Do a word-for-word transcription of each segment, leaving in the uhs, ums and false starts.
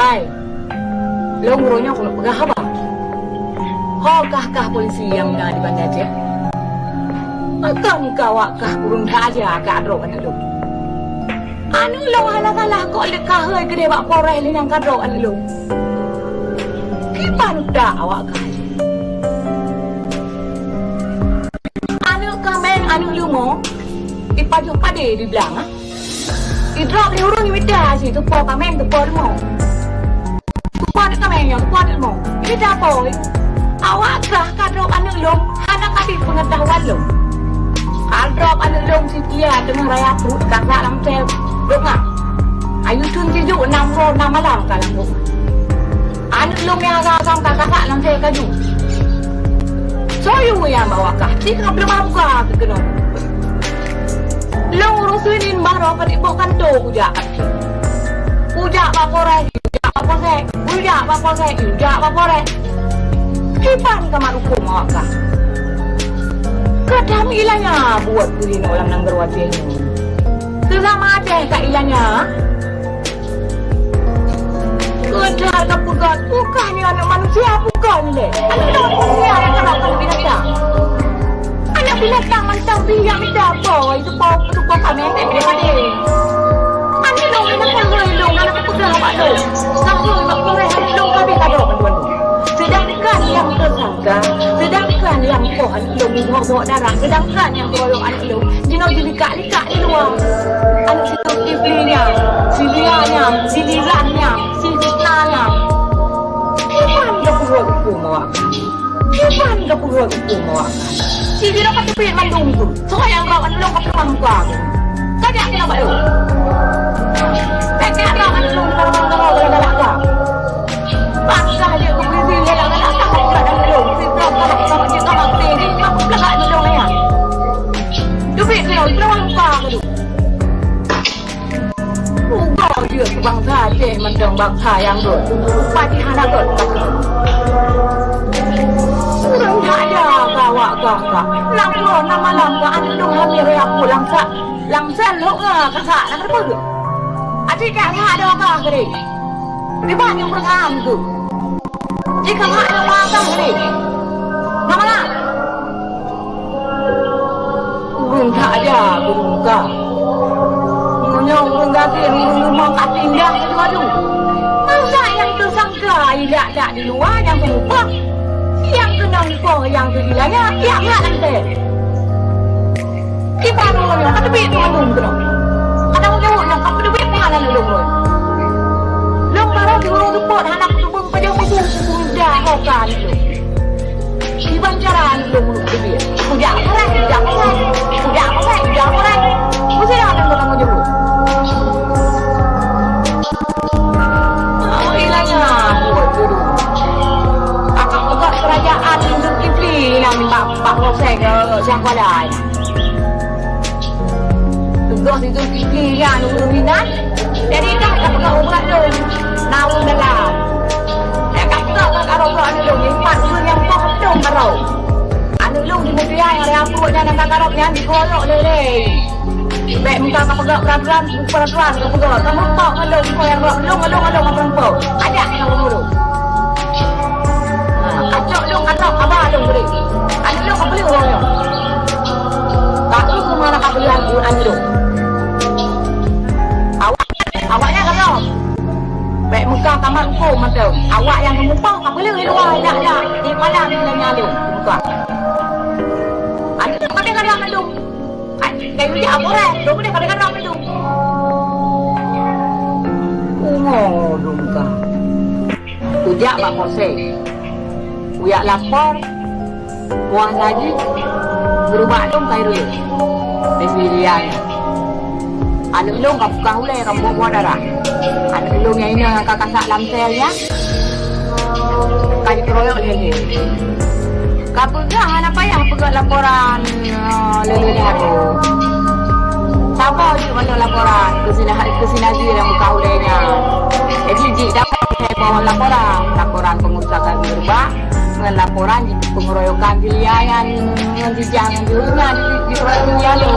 Hai, lôn uroe nyoe keuneuk peugah haba. Ho kah-kah polisi nyang na di Banda Aceh? Pakon kah awak kah ureueng that aja ka droe aneuk lôn? Aneuk lôn hana salah kok lé ka hôi keudeh bak Polres lé nyang ka droe aneuk lôn. Kiban utak awak kah? Aneuk kaméng, aneuk leumo, ipajoh padé di blang, ah. Idrop lé ureueng imita cit, teupo kaméng, teupo leumo. Teupo aneuk kaméng nyoe, teupo aneuk leumo. Imita po, eh? Awak kah ka drop aneuk lôn, hana ka abéh peungeutahuan lôn. Ka drop aneuk lôn sitiap teungoh raya pruet ka sak lam sel. Dok ngah. Ayu thon sijuek nam uroe nam malam ka lam rumoh. Aneuk lôn nyang agam-agam ka kasak lam sel kaju. Soe yue nyang bawa kah? Ci ka beuleumah muka keu keunoe. Lôn uroe Senin baroe ka diboh kantô kujak. Kujak bak Polres, kujak bak Polsek, kujak bak Polsek, kujak bak Polres. Kiban ka mat hukôm awak kah? Kadang ilanya buet keu inoe lam nanggroe Aceh nyoe. Seulama Aceh ka ilanya. Keudar ka peugah, bukon nyoe aneuk manusia, bukon nyoe lé. Aneuk lôn manusia nyang kana keu binatang. Aneuk binatang mantong pih nyang mita po, itu po, itu po kaméng, eh, dia padé. Aneuk lôn ni makan lôn, lôn, aneuk peugah bak lôn. Bak lôn, bak Polres, aneuk lôn ka abéh ka droe bantuan lôn. Sedangkan nyang tersangka, sedangkan nyang po aneuk lôn, bok-bok darah, sedangkan nyang keroyok aneuk lôn, jinoe jibika Ka di luwa. Aneuk si Zulkifli nyan, si Lia nyan, si Diran nyan, si Fitna nyan. Kiban ka peubuet hukôm awak kah? Kiban ka peubuet hukôm awak kah? Ci jinoe ka teubiet mandum tu. Soe nyang rab aneuk lôn ka peuleumah muka tu. Ka jak keunoe bak lôn. Bèk jak rab aneuk lôn, kalau-kalau galak-galak ka. Paksa jeuet keu polisi, galak-galak ka, ka peuleumah aneuk lôn. Sidroe galak-galak jeuet keu polisi, ka peuleumah aneuk lôn nyan. Teubiet keunoe, peuleumah muka keunoe. Ugoe jeuet keu bansa Aceh mantong bansa nyang rhot. Pati hana rhot. Ureueng that aja ka awak gah ka. Nam uroe nam malam ka aneuk lôn hamé raya pulang sak. Lam sel lhok ngon kasak na keureubeuen. Até jak that adoe gah keudeh. Diban nyang peureuham tu. Jikamak nyang magang lé. Ngon mangat. Ureueng that aja ureueng ka. Meunyoe ureueng gasien ureueng rumoh ka pindah keudua-dua. Masa nyang teusangka ilak-lak di luwa nyang keumupah? Nyang keunong poh nyang keu ilanya, jak that lam teh. Kiban ureueng nyoe ka teubiet keu mandum keunoe. Ka tanggung jaweueb nyoe ka peuteubiet keu aneuk lôn nyoe. Lôn barô di ureueng seupôt hana kuteubeueng pajoh buku, kupeumudah ho ka aneuk lôn. Kiban cara aneuk lôn ulôn teubiet. Kujak pakai, kujak pakai, kujak pakai, kujak pakai. Meusidang aneuk lôn tanggung jaweueb. Oh, ilanya buet dulu. Kakak peugah kerajaan Zulkifli nyan bak, bak Roseng, eh, Syahkuala. Tugaih si Zulkifli nyan ureueng inan. Jadi dah ka peugah ubat lôn. Na ureueng dalam. Dah ka peugah bak aroe-aroe aneuk lôn, nyan pat ureueng nyang poh mantong aroe. Aneuk lôn di Mutia nyang raya pruet nyan nyang ka karab nyan dikeroyok lé-lé. Bèk muka ka peugah peraturan, peraturan ka peugah. Kamoe pok ngon lôn, ko nyang rot lôn, lôn, lôn, lôn, lôn. Ajak nyang ureueng. Ha, kacok lôn, kacok haba lôn bri. Aneuk lôn ka peuleueh uroe nyoe. Ka ureueng mana ka peuleueh aneuk lôn. Awak, awak nyan ka droe. Bèk muka ka mat hukôm mantong. Awak nyang keumupah ka peuleueh di luwa, dak, dak. Di malam di lanyah lôn muka. Aneuk lôn ka deh ka droe mandum. Ai, kayu jak Polres, lôn udeh ka deh ka droe mandum. Ungoh lôn ka. Kujak bak Polsek. Kujak lapor. Puasa jih, geurubak lôn Khairul. Di Pilihan. Aneuk lôn ka peugah ulèe, ka buah-buah darah. Aneuk lôn nyang inong nyang ka kasak lam sel nyan, ka jikeroyok lé-lé. Ka peugah hana payah peugah laporan, eh, lé-lé nyan. Saboh jih mandum laporan keu si Nah-, keu si Nazir nyang peugah ulèe nyan. Jadi, jih dapat laporan, laporan pengerusakan geurubak. Ngon laporan jih pengeroyokan Julia nyan, ngon jijak ngon Julia di, di, di Julia tu.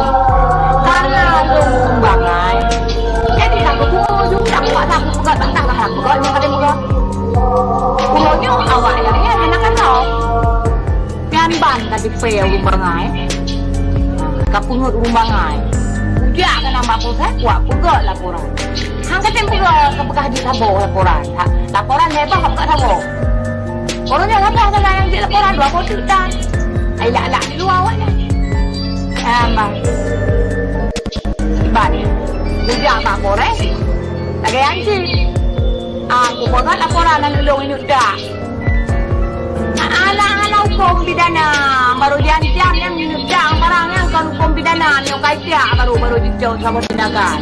Karena lôn sumbangan. Jadi, tak berguna juga, tak kuat, tak kuat, tak kuat, tak kuat, tak kuat, Ka dipée ureuëng bangai. Ha, ka peungeut ureuëng bangai. Ujak keunan bak polsek, wak peugah laporan. Hang ka tem peugah, ka peugah jih saboh laporan. Ha, laporan heboh ka peugah saboh. Ureuëng nyan saboh sagai nyang jeuet laporan, dua boh teuk tan. Ai lak-lak di luwa awaknyan. Ha, bah. Iban. Ujak bak Polres. Lagée nyan cit. Ah, kupeugot laporan aneuk lôn inut dak. Hana, hana huköm pidana, barô jiancam nyang inut dak barang nyan kon huköm pidana, nyoe kai tiak barô, barô jicok saboh tindakan.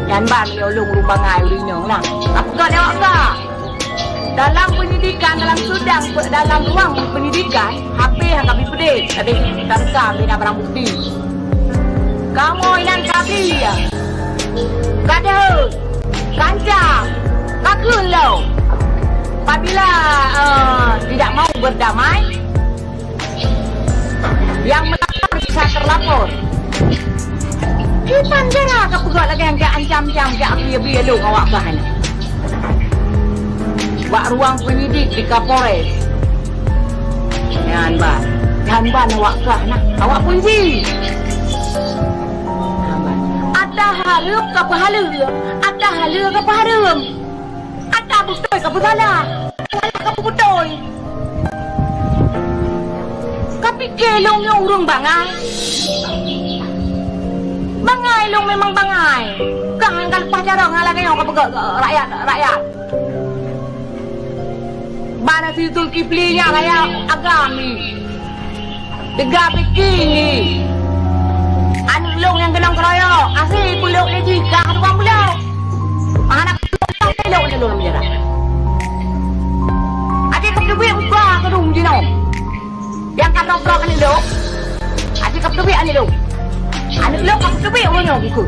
Nyan ban meunyoe lôn ureuëng bangai ureuëng inong nah. Ka peugah lé awak kah. Dalam penyidikan, dalam sidang, dalam ruang penyidikan, H P hana kabi peudeh, habéh tangka bina barang bukti. Kamoe inan kabi, ya. Ka deuh, ka ancam, ka kheun lom. Apabila, eh, tidak mau berdamai, yang melapor bisa terlapor. Kiban cara ka peugah lagée nyang ka ancam-ancam, ka abi-abi lôn awak bah nyan. Bak ruang penyidik di Kapolres. Nyan ban. Nyan ban awak kah nah. Awak pun ji. Nyan ban. Ata hareuem ka peuhaleue, ata haleue ka peuhareuem. Ata beutôi ka peusalah, salah ka peubeutôi. Ka pike lôn nyoe ureuëng bangai. Bangai lôn memang bangai. Kah nyang ka leupah carông hana lagée nyoe ka peugah rakyat, rakyat. Bana si Zulkifli nyan raya agam ni. Teuga pike ni. Aneuk lôn nyang keunong keroyok, asie peulok lé jih ka tukang peulok. Aneuk lôn nyang lôn lam penjara. Até ka teubiet muka keudung jinoe. Nyang ka trok-trok aneuk lôn. Até ka teubiet aneuk lôn. Aneuk lôn ka teubiet ureuëng nyoe bukon.